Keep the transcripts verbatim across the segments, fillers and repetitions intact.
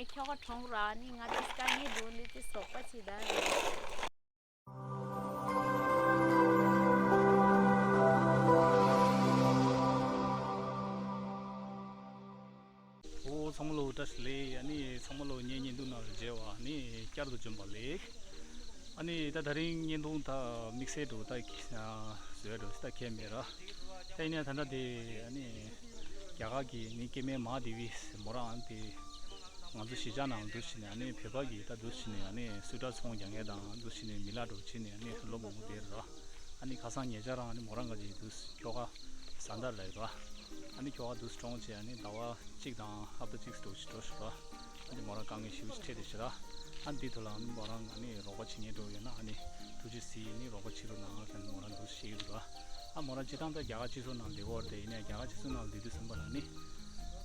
ཁྱོ་ག་གྲོངས་ར་ནི་ང་དེ་དཀའ་ངལ་འདུག་ནི་དེ་ཟོག་པ་ཅི་ད། ཨོ་ཚང་མ་ལོ་བཀྲ་ཤིས་བདེ་ལེགས། ཨ་ནི་ཚང་མ་ལོ་ངའི་བརྙན་ཐུང་ནང་ལ་མཇལ་བ་ཨ་ནི་བསྐྱར་དུ་བྱོན་པ་ལེགས། ཨ་ནི་ད་དེ་རིང་བརྙན་ཐུང་ད་དམིགས་བསལ་འགྲོ་ད་བཟོས་འགྲོ་ད་ཁྱད་མེད་ར། ད་ཡིན་ན་ད་ལྟ་དེ་ཨ་ནི་རྒྱ་གར་གྱི་ནི་སྐྱེ་དམན་མ་དེ་བི་མོ་རང་དེ་ང་ཚོ་གཞིས་ཆགས་ནང་འདུག་བྱས་ནས་ཨ་ནི་བོད་པ་གི་ད་འདུག་བྱས་ནས་ཨ་ནི་སུ་ཊར་ཚོང་རྒྱག་མཁན་དང་འདུག་བྱས་ནས་མི་ལ་འགྲོ་བྱས་ནས་ཨ་ནི་ལོ་མང་པོ་དེ་ར། ཨ་ནི་ཁ་སང་ཉེ་ཆར་རང་ཨ་ནི་མོ་རང་ག་ཅིག་འདུག་ཁྱོ་ག་ཟླ་ཟླ་ལ་ཡོད་ར། ཨ་ནི་ཁྱོ་ག་འདུག་གྲོངས་བྱས་ཨ་ནི་ཟླ་བ་གཅིག་དང་ཧབ་ཏ་གཅིག་འགྲོ་ཞིག་འགྲོ་ཞིག་ར། ཨ་ནི་མོ་རང་དཀའ་ངལ་ཞེ་པོ་ཅིག་འཕྲད་དེ་ཞིག་ར། ཨ་ནི་འདི་ཐོག་ལ་ཨ་ནི་མོ་རང་ཨ་ནི་རོགས་པ་བྱེད་མཁན་འགྲོ་ཡོད་ན་ཨ་ནི་ཐུགས་རྗེ་གཟིགས་ནི་རོགས་པ་བྱེད་རོགས་གནང་ཟེར་ནས་མོ་རང་འདུག་བཤད་ཀྱི་འདུག་ར། ཨ་མོ་རང་སྤྱིར་བཏང་ད་རྒྱ་གར་སྤྱི་ཚོགས་ནང་བསྡད་ཡོད་རེད་དེ་ཡིན་ནའི་རྒྱ་གར་སྤྱི་ཚོགས་ནང་བསྡད་དུས་ཙམ་པ་ལ་ནི།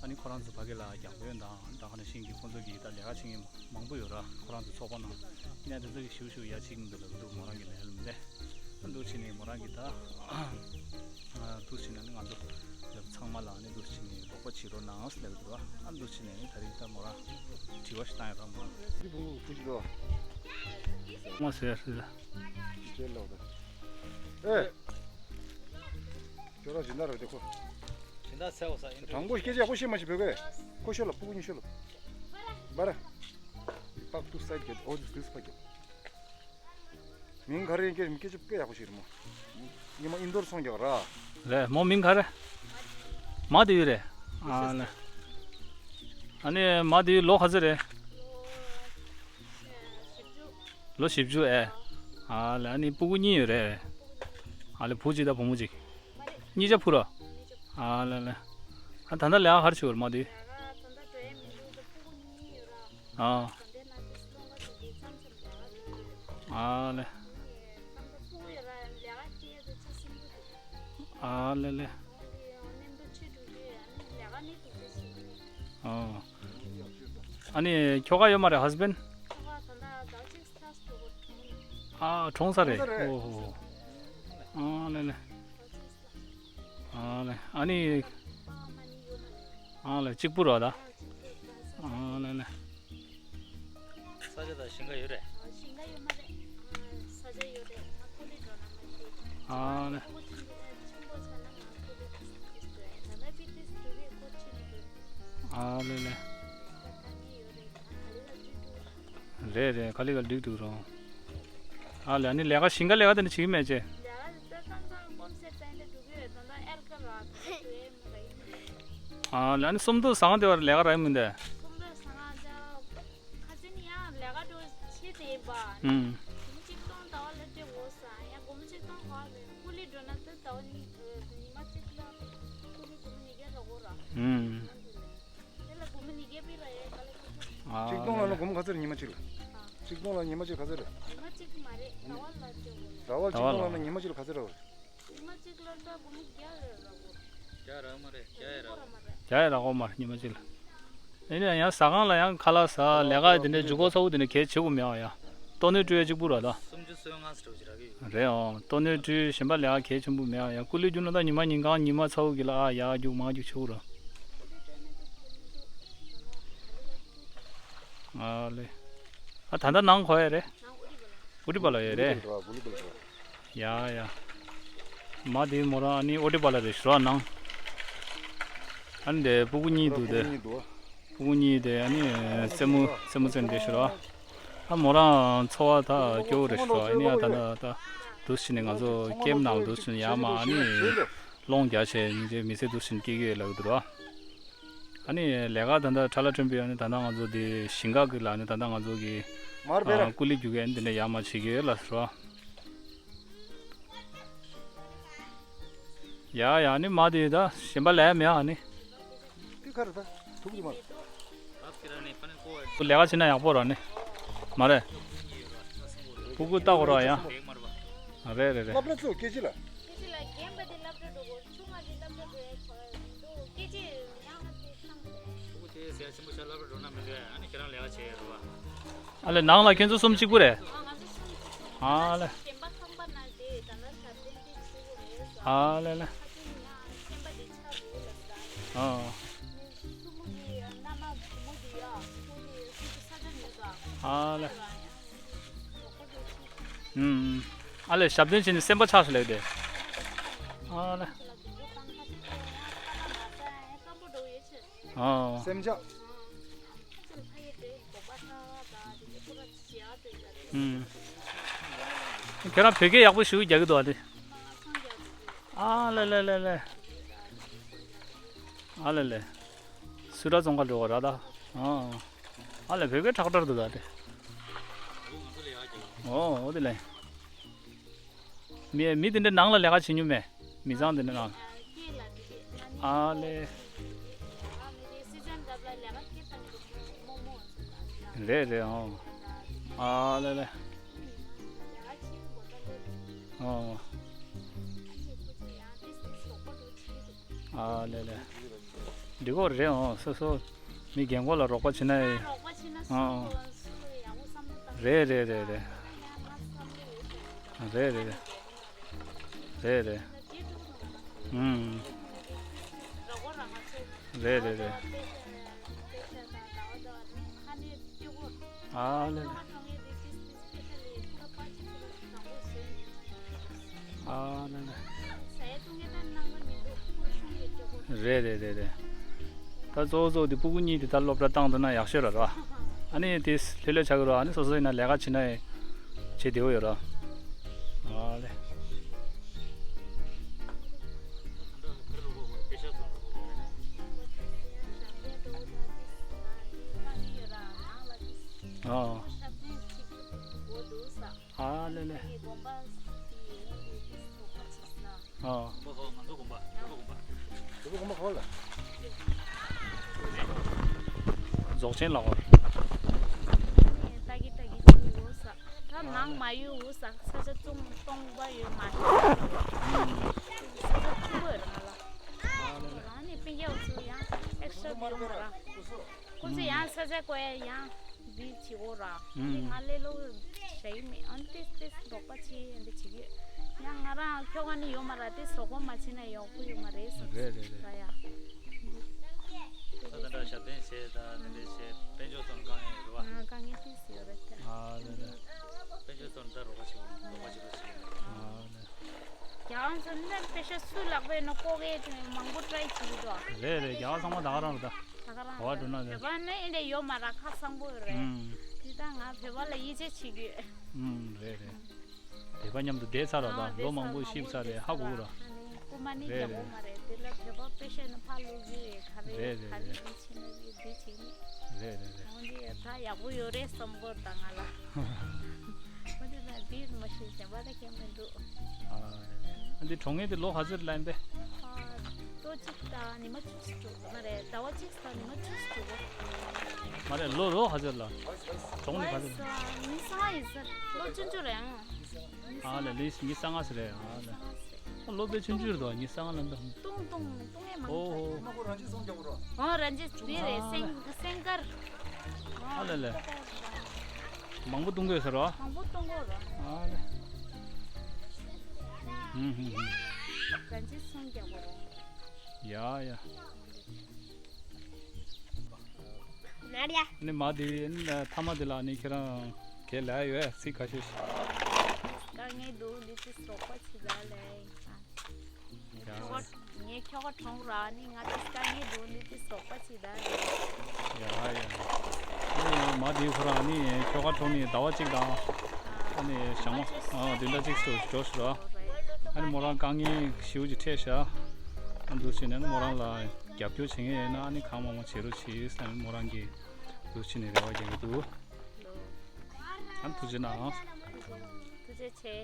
ཨ་ནི་ཁོ་རང་ཚོ་ཕ་གི་ལ་རྒྱ་དཔོན་དང་ད་ག་ནང་བཞིན་གྱི་ཁོ་ཚོ་གི་ད་ལས་ཀ་བྱེད་མཁན་མང་པོ་ཡོད་ར། ཁོ་རང་ཚོ་ཚོགས་པ་ནང་ཡིན་ནའི་དེ་ཚོ་གི་ཞུ་ཞུ་ཡ་བྱེད་ཀྱི་འདུག་ལབ་འདུག་མོ་རང་གི་ལས་ལ་མི་ལས། ཨ་འདུག་བྱས་ནས་མོ་རང་གི་ད་ཨ་འདུག་བྱས་ནས་ནི་ང་ཚོ་ཚང་མ་ལ་ནི་འདུག་བྱས་ནས་རོགས་པ་བྱེད་རོགས་གནང་ཟེར་ལབ་འདུག་ཨ་འདུག་བྱས་ནས་ནི་ད་རིང་ད་མོ་རང་དྲི་བ་ཞིག་བཏང་ཡོད་ར་མོ་རང་། འདི་བུ་བུ་ཅི་དོ། མ་ཟེར་ཟེར། ཅེ་ལོ་ད། ཨེ། ཁྱོད་རང་སྦྱིན་བདག་རེད་དེ་ཁོ། སྦྱིན་བདག་ཟེར་བ་ས་ཡིན་དྲང་པོ་སྐད་ཆ་ཁོ་ཤེས་མ་ཤེས་བོད་སྐད། ཁོ་ཤོད་ལ་ཕྲུ་གུ་གཉིས་ཤོད་ལ། བར། པག་ཏུ་སའི་གེ་ཨོ་ཏུ་སུ་སྤ་གེ། མིང་ག་རེ་ཡིན་སྐད་སྐད་ཆ་སྐད་ཡག་པོ་ཞིག་རེད་མོ། ཉི་མ་ཨིན་དོར་ཚོང་རྒྱག་ར། རེད་མོ་མིང་ག་རེ། མ་དེ་ཡུ་རེད། ཨ་ལེ། ཨ་ནི་མ་དེ་ཡུ་ལོ་ག་ཚོད་རེད། ལོ་བཞི་བཅུ་ཨེ། ཨ་ལེ་ཨ་ནི་སྤུ་གུ་གཉིས་ཡོད་རེད། ཨ་ལེ་བུ་གཅིག་དང་བུ་མོ་གཅིག་གཉིས་ཆ་བུ་ར། ཨ་ལེ་ལེ། ཨ་ད་ལྟ་ལས་ཀ་ག་རེ་བྱེད་དགོས་རེད་མ་དེ། ཨ། ཨ་ལེ། ཨ་ལེ་ལེ། ཨ། ཨ་ནི་ཁྱོ་ག་ཡོད་མ་རེད་ཧས་བྷེན། ཨ་གྲོངས་ས་རེད། གྲོངས་ས་རེད། ཨོ་ཧོ་ཧོ། ཨ་ལེ་ལེ། ཨ་ལེ། ཨ་ནི། ཨ་ལེ་གཅིག་པུ་རོ་ད། ཨ་ལེ་ལེ། ས་ཆ་དང་ཞིང་ཁ་ཡོད་རེད། ཞིང་ཁ་ཡོད་མ་རེད། ས་ཆ་ཡོད་རེད། ང་ཀུ་ལི་འགྲོ་ན་མ་ཤེས། ཨ་ལེ། ཁོ་ཆུང་ཆུང་ཆུང་པོ་ཆགས་ན་ང་ཀུ་ལི་ཏིས་ཏིས་འགྲོ་ཡ། ད་ལྟ་པི་ཏིས་འགྲོ་གི་ཁོ་ཆུང་ཆུང་འགྲོ། ཨ་ལེ་ལེ། ད་ད་ནི་ཡོད་རེད། ང་ག་ལི་ལ་འགྲིག་འགྲོ། རེད་རེད། ག་ལི་ག་འགྲིག་འདུག་རོང་། ཨ་ལེ་ཨ་ནི་ལས་ཀ་ཞིང་ཁ་ལས་ཀ་དེ་འདྲ་བྱེད་ཀྱི་མེད་ཅེ། ལས་ཀ་དེ་ཚང་ཚང་སྒོམ་ཟེར་ཙང་དེ་འགྲོ་གི་ཡོད། ད་ལྟ་ཨེར་ཀ་ར་དེ་འགྲོ་ཡས་མི་ར་ཡིན། ཨ་ལེ་ཨ་ནི་སུམ་མདོ་ཟ་ཁང་དེ་བར་ལས་ཀ་རག་མི་འདུག་སུམ་མདོ་ཟ་ཁང་ཅག་ཁ་སང་ནི་ཡང་ལས་ཀ་འགྲོ་ཆེད་དེ་ཡིན་པ། ཨུམ། སྒོར་མོ་ཆིག་སྟོང་ཟླ་བ་ལ་སྤྲད་དགོས་ས། ཡང་སྒོར་མོ་ཆིག་སྟོང་ག་རེད། ཀུ་ལི་འགྲོ་ན་ད་ཟླ་བ་ཉི་ཉི་མ་གཅིག་ལ་ཀུ་ལི་སྒོར་མོ་ཉིས་བརྒྱ་རག་གོ་ར། ཨུམ། དེ་ལ་སྒོར་མོ་ཉིས་བརྒྱ་པི་ར་ཡས་ག་ལ་ཁེ་ཁེ། ཨ་ཆིག་སྟོང་ལ་ནི་སྒོར་མོ་ག་ཚོད་རེད་ཉི་མ་གཅིག་ལ། ཨ། ཆིག་སྟོང་ལ་ཉི་མ་གཅིག་ག་ཚོད་རེད། ཉི་མ་གཅིག་མ་རེད། ཟླ་བ་ལ་སྤྲད་དགོས་ར། ཟླ་བ་ཆིག་སྟོང་ལ་ནི་ཉི་མ་གཅིག་ལ་ག་ཚོད་རག་གོ་རེད། ཉི་མ་གཅིག་ལ་ད་སྒོར་མོ་བརྒྱ་རེ་རག་གོ། བརྒྱ་རག་མ་རེད། བརྒྱ་ཡས་རག་གོ། བརྒྱ་ཡས་རག་གོ་མ་རེད་ཉི་མ་གཅིག་ལ། ཡིན་ན་ཡང་ཟ་ཁང་ལ་ཡང་ཁ་ལག་ཟ་ལས་ཀ་དེ་འདྲའི་འཇུག་སྒོ་ཚ་བོ་དེ་འདྲ་གལ་ཆེ་བོ་མེད་པ་ཡ། ལྟོ་སྣོད་སྤྲོད་ཡས་གཅིག་པུ་ར་ད། སུམ་ཅུ་སོ་ལྔ་ཙམ་ཅིག་རག་གི་ཡོད། རེད་ཨང་། ལྟོ་སྣོད་སྤྲོད་གཞན་པ་ལས་ཀ་གལ་ཆེན་པོ་མེད་པ་ཡ། ཀུ་ལི་རྒྱུག་ན་ད་ཉི་མ་ཉིན་གང་ཉི་མ་ཚ་བོ་གི་ལ་ཨ་ཡ་རྒྱུག་མ་རྒྱུག་ཆེ་བོ་ར། ཨ་ལེ། ཨ་ད་ལྟ་ནང་ག་པར་ཡོད་རེད། ཨུ་ཏི་པ་ལ་ཡོད་རེད། ཡ་ཡ། མ་དེ་མོ་རང་ཨ་ནི་ཨུ་ཏི་པ་ལ་རེད་ཞུ་ར་ནང་། ཨ་ནི་དེ་སྤུ་གུ་གཉིས་འདུག་དེ། སྤུ་གུ་གཉིས་དེ་ཨ་ནི་རྩེད་མོ་རྩེད་མོ་རྩེ་འདྲ་ཞུ་ར། ཨ་མོ་རང་འཚོ་བ་ད་སྐྱོ་བོ་རེད་ཞུ་ར། ཨ་ནི་ཨ་ད་ད་ད་འདུག་ཕྱིན་ནས་ང་ཚོ་ཀེམ་ནང་འདུག་ཕྱིན་ཡ་མ་ཨ་ནི་སློང་རྒྱག་བྱས་ཉིན་རེ་མི་ཚེ་འདུག་ཕྱིན་སྐྱེལ་གྱི་ཡོད་ལབ་འདུག་ར། ཨ་ནི་ལས་ཀ་ད་ལྟ་ཁྲ་ལ་ཁྲོན་པའི་ཨ་ནི་ད་ལྟ་ང་ཚོ་དེ་ཞིང་ཁ་གི་ལ་ནི་ད་ལྟ་ང་ཚོ་གི་མར་བེ་ར། ཨ་ཀུ་ལི་རྒྱུག་གི་ཨ་ནི་དེ་འདྲ་ཡ་མ་བྱེད་ཀྱི་ཡོད་ལ་ཟེར་བ། ཡ་ཡ་ཨ་ནི་མ་དེ་ད་གཞན་པ་ལས་མེད་ཨ་ནི། དེ་ག་རེ་ད་ཐུག་གི་མ། ཁོ་ལས་ཀ་བྱེད་ན་ཡག་པོ་ར་ནི། མ་རེད། ཕྲུ་གུ་ལྟ་དགོས་ར་ཡ། རེད་རེད་རེད། སློབ་གྲྭ་ཚུགས་སྐད་ཅིག་ལ། སྐད་ཅིག་ལ་རྒན་པ་དེ་སློབ་གྲྭ་འགྲོ་དགོས། ཆུང་མ་དེ་སློབ་གྲྭ་འགྲོ་ཡས་ཁོ་འདུག་སྐད་ཅིག་ཡང་ན་དེ་ཁང་དེ། ཕྲུ་གུ་དེ་ཟེར་ཆེན་པོ་ཤ་སློབ་གྲྭ་འགྲོ་ན་མི་འདོད་ཨ་ནི་ཁྱེད་རང་ལས་ཀ་བྱེད་ཡས་རེད་བ། ཨ་ལེ་ནང་ལ་ཁྱོད་ཚོ་གསུམ་གཅིག་པུ་རེད། ཨ་ང་ཚོ་གསུམ་གཅིག་ཨ་ལེ། རྒན་པ་ཁང་པ་ན་དེ་ད་ལ་ད་བསྟན་དེ་ཆུ་བོ་རེད་ཟེར། ཨ་ལེ་ལེ། ཁ་ཆེ་ཡིན་ན་རྒན་པ་དེ་ཆགས་འདུག་ལབ་ཟེར། ཨ། ནས་སྲུ་མོ་དེ་མནའ་མ་བུ་མོ་དེ་ཡ་སྲུ་མོ་དེ། ཨ་ལེ། ཨུམ། ཨ་ལེ་ཞབས་བརྟན་བྱས་ནས་སེམས་པ་ཆགས་སུ་ལེགས་ཏེ། ཨ་ལེ། ཨ། སེམས་ཆགས། ཨུམ། ཁྱེད་རང་བོད་སྐད་ཡག་པོ་ཞུ་རྒྱག་གི་འདུག་ཨ་ནི། ཨ་ལེ་ལེ་ལེ་ལེ། ཨ་ལེ་ལེ། སུ་ར་ཙོང་ཁ་འགྲོ་བ་ར་ད། ཨ། ཨ་ལེ་བོད་སྐད་ཁྲག་ཁྲག་འདུག་ད་དེ། ཨོ་ཨོ་དེ་ལེ། མི་མི་དེ་འདྲ་ནང་ལ་ལས་ཀ་བྱེད་མྱོང་མེད། མི་ཚང་དེ་འདྲ་ནང་། ཨ་ལེ། རེད་རེད་ཨོ། ཨ་ལེ་ལེ། ཨོ། ཨ་ལེ་ལེ། འདི་གོ་རེད་ཨོ་སོ་སོ། མི་རྒན་གོག་ལ་རོགས་པ་བྱེད་ན་ཡི། རོགས་པ་བྱེད་ན་ཨོ། སུ་ཡག་པོ་བསམ་བློ་བཏང་། རེད་རེད་རེད་རེད། རེད་རེད་རེད། རེད་རེད། ཨུམ། རེད་རེད་རེད། ཨ་ལེ་ལེ། ཨ་ལེ་ལེ། རེད་རེད་རེད་རེད། ད་གཙོ་བོ་གཙོ་བོ་དེ་སྤུ་གུ་གཉིས་དེ་ད་སློབ་གྲྭ་བཏང་འདུག་ན་ཡག་ཤོས་རེད་ར། ཨ་ནི་དེ་ལྷོད་ལྷོད་བྱ་གི་ར། ཨ་ནི་སོ་སོ་ཡིན་ན་ལས་ཀ་བྱེད་ན་ཡང་བྱེད་བདེ་བོ་ཡོད་ར། ཨ་ལེ། ཨ། ཨ་ལེ་ལེ། ཨ། རྫོགས་ཆེན་ལགས། ད་གི་ད་གི་ཅིག་འོ་ས། ད་ནང་མ་ཡོད་འོ་ས། ས་ཆ་ཙུང་སྟོང་པ་ཡོད་མ་རེད། ས་ཆ་ཚུགས་པ་ཡོད་རང་ལ། རང་ནས་སྤུན་ཀྱག་ཚོ་ཡང་ཨེག་སི་ཊ་ཡོད་མ་རེད། ཁོ་ཚོ་ཡང་ས་ཆ་བཀོད་ཡ་ཡང་འདི་བྱེད་འོ་ར། ཨ་ནི་ང་ལས་སླ་པོ་བྱ་ཡི་མེད། ཨ་ནི་ཏིས་ཏིས་རོགས་པ་བྱེད་ཡ་འདི་བྱེད་ཀྱི་ཡོད། ཡང་ང་རང་ཁྱོ་ག་ནི་ཡོད་མ་ར། ཏིས་རོགས་པ་མ་བྱེད་ན་ཡག་པོ་ཡོད་མ་རེད་བསམ། རེད་རེད་རེད། ར་ཡ། ད་ད་ད་ཞབས་བརྟན་བྱས་ད་ད་འདི་བྱས་དཔལ་འབྱོར་ཐོག་ནས་དཀའ་ངལ་ཡོད་རེད་བ། ཨ་དཀའ་ངལ་ཏིས་ཡོད་རེད་ད། ཨ་རེད་རེད། དཔལ་འབྱོར་ཐོག་ནས་ད་རོགས་པ་བྱེད་རོགས་པ་བྱེད་རོགས་བྱེད། ཨ་རེད། རྒྱལ་དབང་ཚོ་འདི་པེ་ཤ་སུ་ལག་པས་ནོ་ཀོ་གེ་མང་པོ་ཀྲའི་བྱེད་ཀྱི་འདུག་རེད་རེད། རྒྱལ་བ་ཚང་མ་ད་ག་རང་རེད་ད། ད་ག་རང་ག་བ་འགྲོ་ན་རེད། བོད་པ་ནི་ཨེ་འདྲ་ཡོད་མ་ར་ཁ་གསང་པོ་རེད། ཨུམ། དེ་ད་ང་བོད་པ་ལ་ཡིད་ཆེས་བྱེད་ཀྱི་ཡོད། ཨུམ་རེད་རེད། བོད་པ་མཉམ་དུ་བསྡད་ཚར་བ་ཨ་དང་ལོ་མང་པོ་ཤི་ཚར་རེད། ཧ་གོ་གི་ར། རེད་རེད། རྐུ་མ་ནི་རྒྱག་གོ་མ་རེད། དེ་ལ་བོད་པ་པེ་ཤ་ནི་ཕ་ལུ་གི་ག་རེ་རེད་རེད་ག་རེ་རེད། འདི་བྱེད་ན་འདི་བྱེད་ནི། རེད་རེད་རེད། འོན་ཏེ་ད་ཡག་པོ་ཡོད་རེད་བསམ་གོ་ད་ང་ལ། འོན་ཏེ་ད་འདི་མ་ཤེས་གཞན་པ་ད་ཁྱད་མི་འདུག་ཨ། འདི་གྲོང་ངེས་དེ་ལོ་ག་ཚོད་ལ་ཡིན་པས། ཨ། ལོ་གཅིག་དང་ཉི་མ་བཅུ་ཙམ་འགྲོ་གི་མ་རེད། ཟླ་བ་གཅིག་དང་ཉི་མ་བཅུ་ཙམ་འགྲོ་གི་མ་རེད། ལོ་ལོ་ག་ཚོད་ལ། གྲོང་ནི་ག་ཚོད་ལ། ཉི་ཤུ་རྩ་ལྔ་ཡིན་ས། ལོ་ཆུང་ཆུང་རེད་ཨང་། ཨ་ལེ་ལེ་ཉི་ཤུ་རྩ་ལྔ་ཟེར་རེད། ཨ་ལེ། ལོ་དཔེ་ཆུང་ཆུང་རེད་དོ། ཉི་ཤུ་རྩ་ལྔ་ལ་འདུག་ཏུང་ཏུང་ཏུང་ཨེ་མང་། ཨོ་ཧོ། ཨོ་རང་ཅི་སོང་རྒྱག་རོགས། ཨོ་རང་ཅི་འདི་རེད། སེང་སེང་དཀར། ཨ་ལེ་ལེ། མང་པོ་བཏུང་དགོས་ཟེར་རོ། མང་པོ་བཏུང་དགོས་རོ། ཨ་ལེ། ཧུམ་ཧུམ་ཧུམ། རང་ཅི་སོང་རྒྱག་རོགས། ཡ་ཡ། ནི་མ་དེ་ཐ་མ་དེ་ལ་ནི་ཁྱེད་རང་གལ་ལ་ཡོད་ཚིག་ཁ་ཤས་ཤིག་དཀའ་ངལ་འདུག་འདི་ཚོ་རོགས་པ་བྱེད་ད་ལེ། ཡ། ངའི་ཁྱོ་ག་གྲོངས་ར་ནི་ང་ཚོ་དཀའ་ངལ་འདུག་འདི་ཚོ་རོགས་པ་བྱེད་ད་ལེ། ཡ་ཡ། ནི་མ་དེ་ཁོ་རང་ནི་ཁྱོ་ག་གྲོངས་ནི་ཟླ་བ་གཅིག་དང་། ཨ་ནི་ཞག་མ་ཨ་བདུན་ཕྲག་གཅིག་ཏུ་འགྲོ་ཤི་ར། ཨ་ནི་མོ་རང་དཀའ་ངལ་ཞེ་པོ་ཅིག་འཕྲད་ཤག་ཨ་འདུག་བྱས་ནས་མོ་རང་ལ་རྒྱབ་སྐྱོར་བྱེད་མཁན་ཡོད་ན་ཨ་ནི་གང་མང་མང་བྱེད་རོགས་བྱེད་ཟེར་ནས་མོ་རང་གིས་འདུག་བྱས་ནས་རེ་བ་རྒྱག་གི་འདུག་ཨ་ནི་ཐུགས་རྗེ་གནང་། ཐུགས་རྗེ་ཆེ།